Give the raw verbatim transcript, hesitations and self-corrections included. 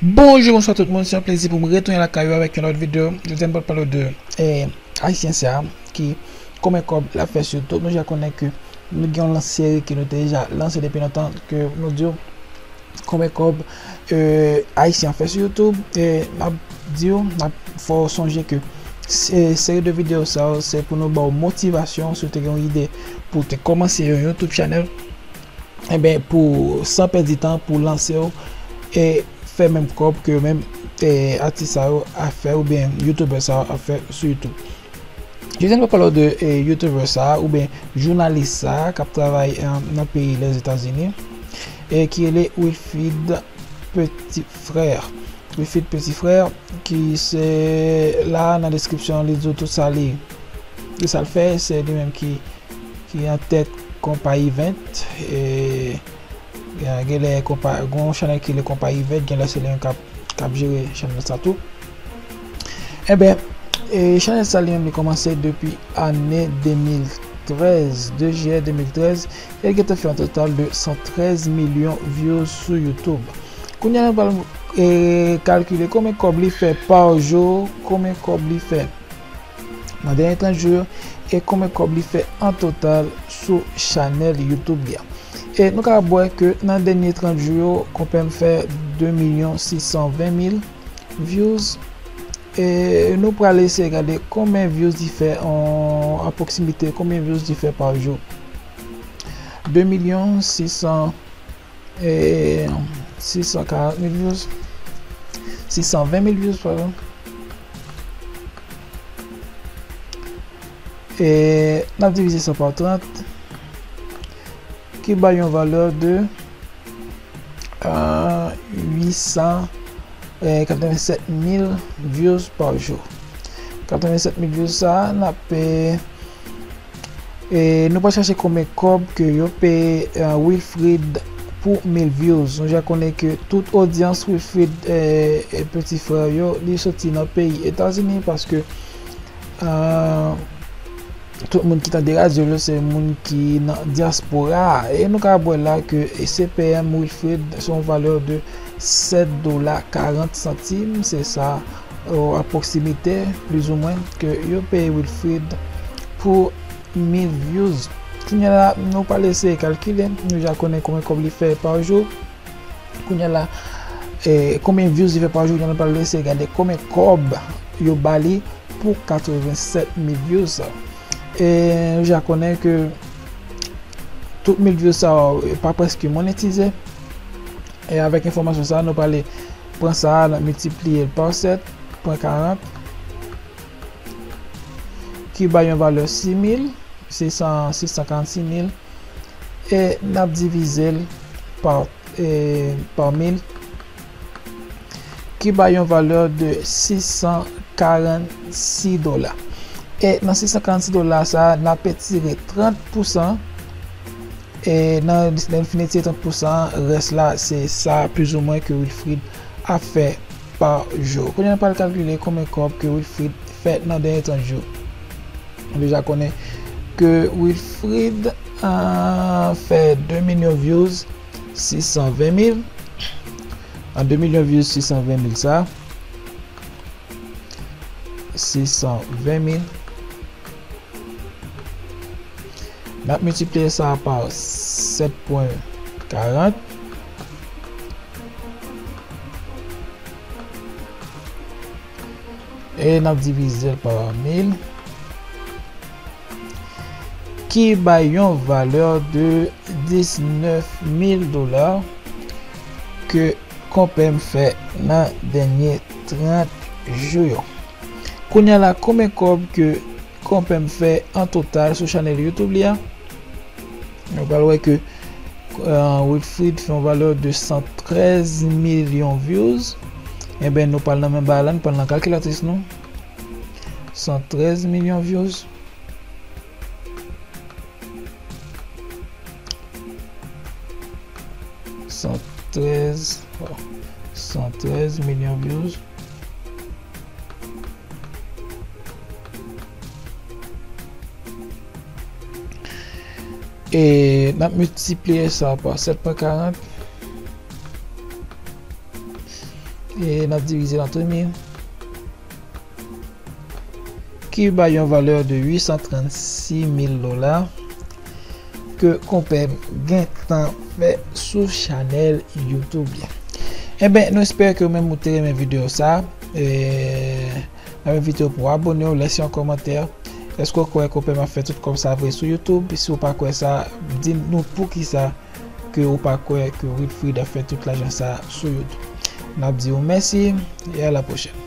Bonjou, bonswa tout moun, se yon plezi pou m retounen lakay ou avèk yon lòt videyo. Jodi a m pral pale w de eh, Ayisyen sa a ki konbyen kòb l ap fè sou YouTube. Nou ja konnen ke nou gen yon seri ke nou te deja lanse depi lontan ke nou di w konbyen kòb eh, Ayisyen ap fè sou YouTube. E m ap di w, m ap fè w sonje ke se, seri de videyo sa yo, se pou nou ba w motivasyon si w te gen yon ide pou w te kòmanse yon YouTube channel. Enben, pou, san pèdi tan, pou lanse w e fè menm kòb ke menm eh, atis sa yo ap fè oubyen youtubè sa yo ap fè sou YouTube. Jodi a nou pral pale w de eh, youtubè sa a oubyen jounalis sa a k ap travay eh, nan peyi Lèzetazini e ki rele Wilfrid Petit Frère. Wilfrid Petit Frère, ki se la nan deskripsyon, li di w tout sa li, tout sa l fè, se li menm ki ki antèt Konpa Event. E, e, genlè konpa, gon chanèl ki rele Konpa Event, genlè se li menm k ap, k ap jere chanèl sa tou. Enben, e, chanèl sa li menm li kòmanse depi ane de mil trèz, de jiyè de mil trèz, e l gentan fè yon total de san trèz milyon views sou YouTube. Kounye a nou pral e, kalkile konbyen kòb li fè pa jou, konbyen kòb li fè nan dènye trant jou yo e konbyen kòb li fè an total sou chanèl YouTube li a. E nou kapab wè ke nan dènye trant jou yo, Konpè M fè de milyon sis san ven mil views. E nou pral eseye gade konbyen views li fè an, an pwoksimite, konbyen views li fè pa jou. De milyon sis san e sis san karant mil views, sis san ven mil views, padon. E n ap divize sa pa trant, ki bay yon valè de, euh, uit san katrevennsèt mil views pa jou. Katrevennsèt mil views sa a, n ap, e, e, nou pral chache konbyen kòb ke yo peye, e, Wilfrid pou mil views. Nou ja konnen ke tout odyans Wilfrid, e, e, Petit Frère yo, li soti nan peyi Etazini paske, e, tout moun ki tande radyo yo, se moun ki nan dyaspora a. E nou ka wè la ke C P M Wilfrid se yon valè de sèt dola karant santim. Se sa, o, apwoksimite, plizoumwen, ke yo peye Wilfrid pou mil views. Kounye a la, nou pral eseye kalkile. Nou ja konnen konbyen kòb li fè pa jou. Kounye a la, e, konbyen views li fè pa jou, kounye a nou pral eseye gade konbyen kòb yo ba li pou katrevennsèt mil views sa. E nou ja konnen ke tout mil views sa yo pa prèske monetize. E avèk enfòmasyon sa, nou prale pran sa, n ap miltipliye l pa sèt pwen karant, ki bay yon valè sis mil, sis san, sis san karannsis mil, e n ap divize l pa, e, pa mil, ki bay yon valè de sis san karannsis dola. E nan sis san karannsis dola sa a, n ap etire trant pousan. E nan, lè n fin etire trant pousan an, rès la, se sa plizoumwen ke Wilfrid ap fè pa jou. Kounye a, n pral kalkile konbyen kòb ke Wilfrid fè nan dènye trant jou. Nou deja konnen ke Wilfrid, ah, fè de milyon views sis san ven mil. Nan de milyon views sis san ven mil sa, sis san ven mil. N ap miltipliye sa pa sèt pwen karant. E n ap divize l pa mil, ki bay yon valè de diznèf mil dola ke Konpè M fè nan dènye trant jou yo. Kounye a la, konbyen kòb ke Konpè M fè an total sou chanèl YouTube li a? Nou pral wè ke, euh, Wilfrid fè yon valè de san trèz milyon views. Enben, nou pral nan menm bagay la, nou pral nan kalkilatris nou. San trèz milyon views. San trèz, san trèz milyon views. E n ap miltipliye sa pa sèt pwen karant. E n ap divize l an trè mil. Ki bay yon valè de uit san trannsis mil dola ke konpè m gentan fè sou chanèl YouTube li. Enben, nou espere ke ou menm ou te renmen videyo sa. E n ap envite w pou w abòne, w lèse yon kòmantè. Èske w kwè konpè m ap fè tout kòb sa vre sou YouTube? Si w pa kwè sa, di nou poukisa ke ou pa kwè ke Wilfrid ap fè tout lajan sa sou YouTube. N ap di w mèsi e a la pwochèn.